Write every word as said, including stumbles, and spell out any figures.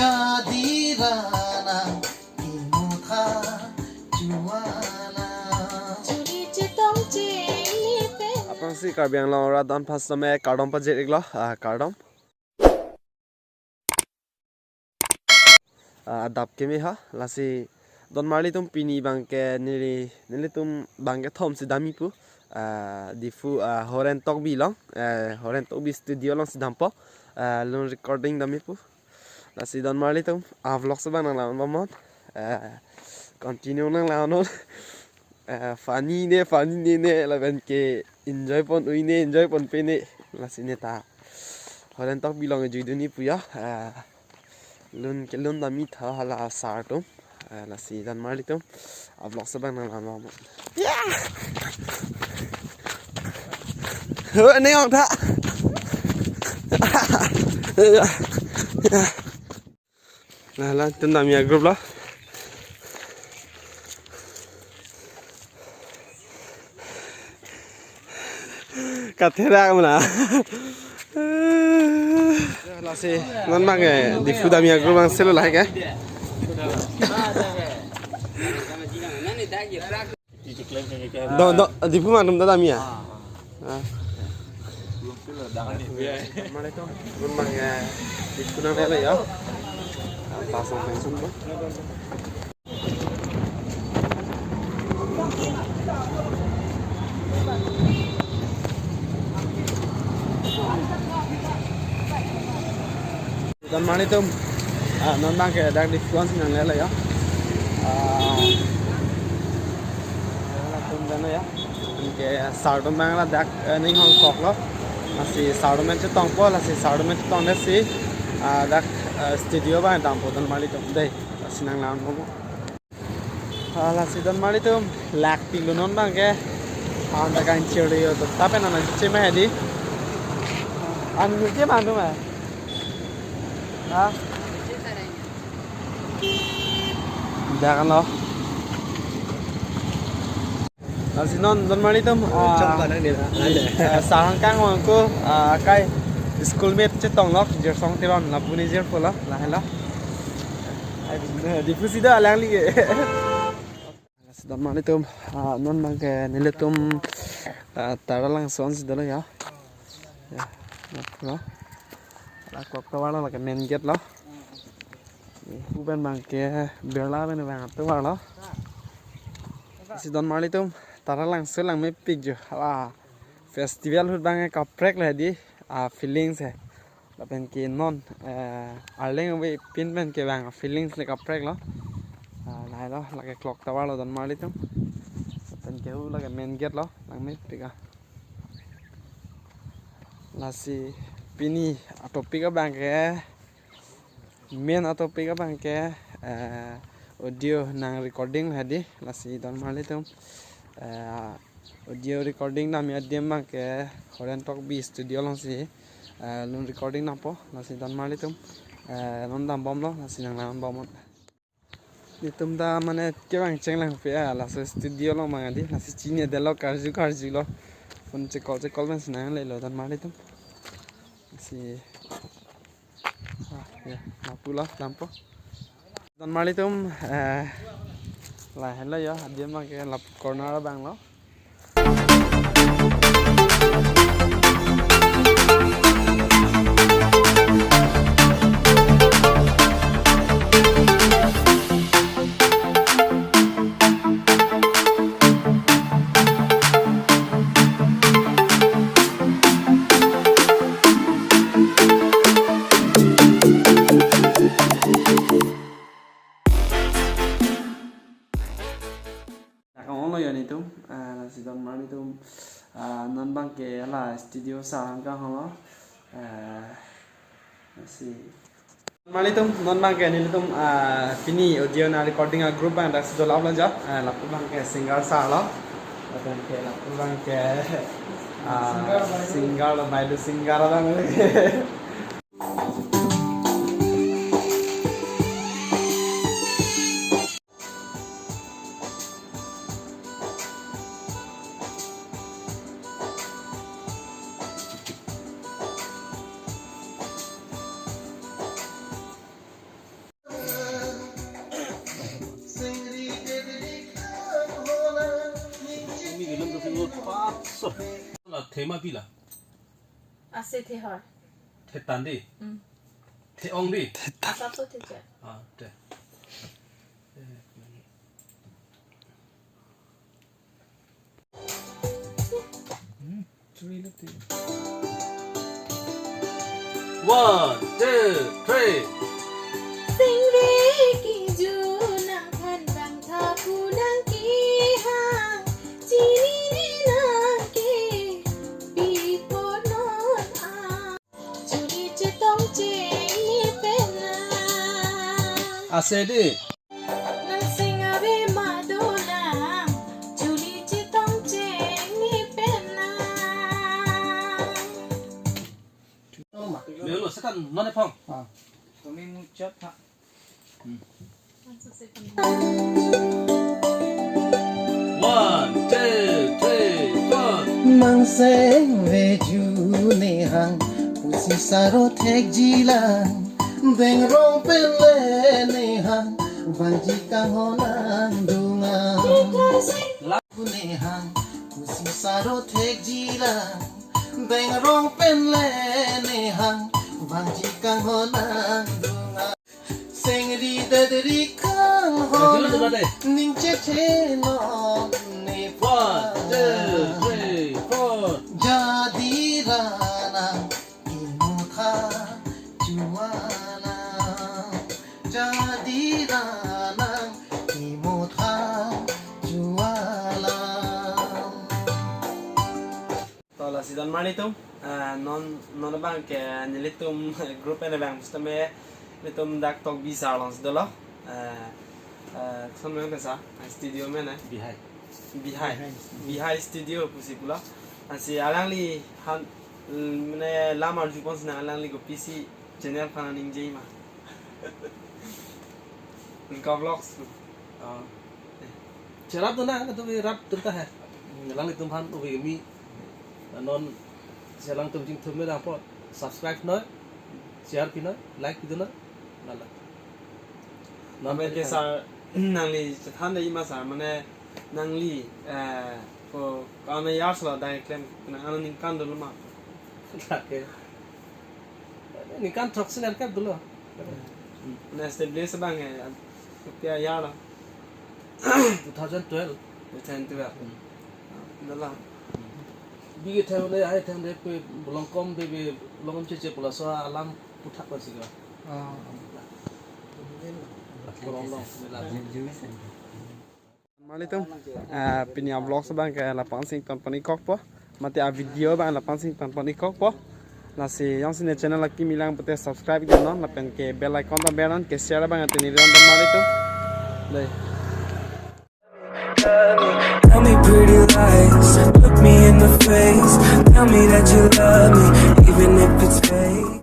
Kadirana imutha juana. Churi chitom chili pen. Aphrangsi Karbi Anglong arat adon phas tame kardom pajir-iklo, ah, kardom. Ah, adap keme ha, lasi donmarlitum pini abangke neli, nelitum abangke thom si damji pu. Ah, Diphu, ah, Horen Tokbi along, eh, Horen Tokbi studio along si dampo. Ah, lun recording damji pu. Lasi donmarlitum, ah, vlog si abang nanglang bomnon. Eh, continue nanglang non. Eh, funny ne, funny ne ne, lapen ke enjoy pon ui ne, enjoy ponpe ne. Lasi neta Horen Tokbi along juidunji pu ya. Eh, lun kelun damji tha hala sar atum. Eh, lasi donmarlitum, ah, vlog si abang nanglang bomnon. Ya! Ho, ne ong tha. Ya, ya. Nah, latum damji a-group lo. Katherak mana. Lasi non abangke Diphu damji a-group abang selo lahai ke. Do, do, Diphu atum ta damji ya? Ah. Assalamualaikum. Gun mang ya. Diphu nang lele ya. Pasang pensiun, Bang. Donmarlitum, ah, non abangke dak Diphu an si nang lele ya. Ah, latum dano ya. Anke sar atum abang ladak, eh, ning hongkoklo. Lasi sar atum chetongpo, lasi sar atum chetongdet si, ah, dak, eh, studio abang dampo donmarlitum dei. Lasi nanglang bomnon. Ah, lasi donmarlitum, lakpiklo non abangke. Anta kangchirlo to. Tapen ana chema hedi. An nike mandu ma. Ha? Dak anlo. Lasi non donmarlitum, ah, chok kanang ni, ah, sar angkang abang ko, ah, akai schoolmate chetonglo, Jirsong Teron, lapu ne jirpo lo, lahai lo. Ai, Diphu si do alangli ke. Lasi donmarlitum, ah, non abangke nelitum, ah, Taralangso an si dolo ya. Ya, lapu lo. La clock tower lo, lake main gate lo. Hu pen abangke Birla pen abang atovar lo. Lasi donmarlitum, Taralangso langmepik jo. Hala festival ahut abangke kaprek le di, ah, feelings he. Lapen ke non, eh, Arleng avepin pen ke abang feelings le kaprek lo. Ah, lahai lo, lake clock tower lo donmarlitum. Lapen ke hu lake main gate lo, langmepik a. Lasi pini a-topic abangke, main a-topic abangke, eh, audio nang recording hedi, lasi donmarlitum, eh, audio recording damji adim abangke Horen Tokbi studio along si, eh, lun recording dampo, lasi donmarlitum, eh, non dambomlo, lasi nanglang bomnon. Netum ta mane kevang chenglangpe a, laso studio along abang hedi, lasi chinine detlo, karju karjulo. Phone checall checall pen si nang lelo donmarlitum. Si, ah, ya, lapu lo, dampo. Donmarlitum, eh, lahelo ya, adim abangke lapu corner abang lo. Dak ong lo ya netum, ah, lasi donmarlitum, ah, non abangke hala studio sar angkang lo, ah, lasi. Donmarlitum, non abangke nelitum, ah, pini audio nang recording a-group abang dak si dolaplo jo, ah, lapu abangke singer sar lo, lapen ke lapu abangke, ah, singer lo, baidu singer abang. Thema pila. Ase the hor. Thetan di. Hmm. The-ong di. Asap so the cha. Ah, the. Hmm, churi le te. One, two, three. Singve kejun aphan bang thapu nangkehang, chinine nangke pi po non a. Chuli chetong chengni pen lang. Ase di. Nang sing ave ma dolang. Chuli chetong chengni pen lang. Belo setan non ephong. Ah. Tumi muchat ha. One, two, three, four. Mangseng veju nehang, pusi saro thekji lang, deng rong pen le nehang, vangji kanghon angdung a. Nehang, pusi saro thekji lang, deng rong pen le nehang, vangji kanghon angdung a. Sengri dadri kanghon, ning chethe non nephan. One, two, three, four. Jadi ranang imutha chualang. Jadi ranang imutha chualang. To lasi don marli atum, ah, non, non abang ke nelitum group pen abang pusitame nelitum dak Tokbi sar alongsi dolo. Ah, ah, koson amen pen sar, studio amen eh. Bihai. Bihai. Bihai. Bihai Studio pusi pulo. Lasi alangliphan, mm, mane lam arjuponsi nang alangli kopisi channel aphan ningje ma. Inka Vlogs. Oh. Cherap dona, katu rap tunta hai. Alanglitum aphan ubi mi. Non si alangtum chingthum me dang po. Subscribe noi, share pi noi, like pi dona. Lala. Name ke sar, nangli chethan dei ma sar, mane nangli, eh, ko, ko-an ayar sala dai klem, kena ano ningkan dolo ma. Lake. Ningkan throksi nerkep dolo. Na establish abang eh, kopi ayar lo. Two thousand twelve. Two thousand twelve. Hmm. Dala. Bigi thang le, ai thang le pe bolong kom be, be bolong kom cheche pu laso alam puthak pasi ga. Ah. Bolong long, me la. Marli atum, ah, pini a-vlogs abang ke lapu-an si ingtonpon-ik kokpo. Mate a-video abang lapu-an si ingtonpon-ik kokpo. Lasi jongsi ne channel akimi lang pute subscribe iknon, lapen ke bell icon ta ber non, ke share abang ate neli don marli atum. Dei. Tell me pretty lies, look me in the face. Tell me that you love me, even if it's fake.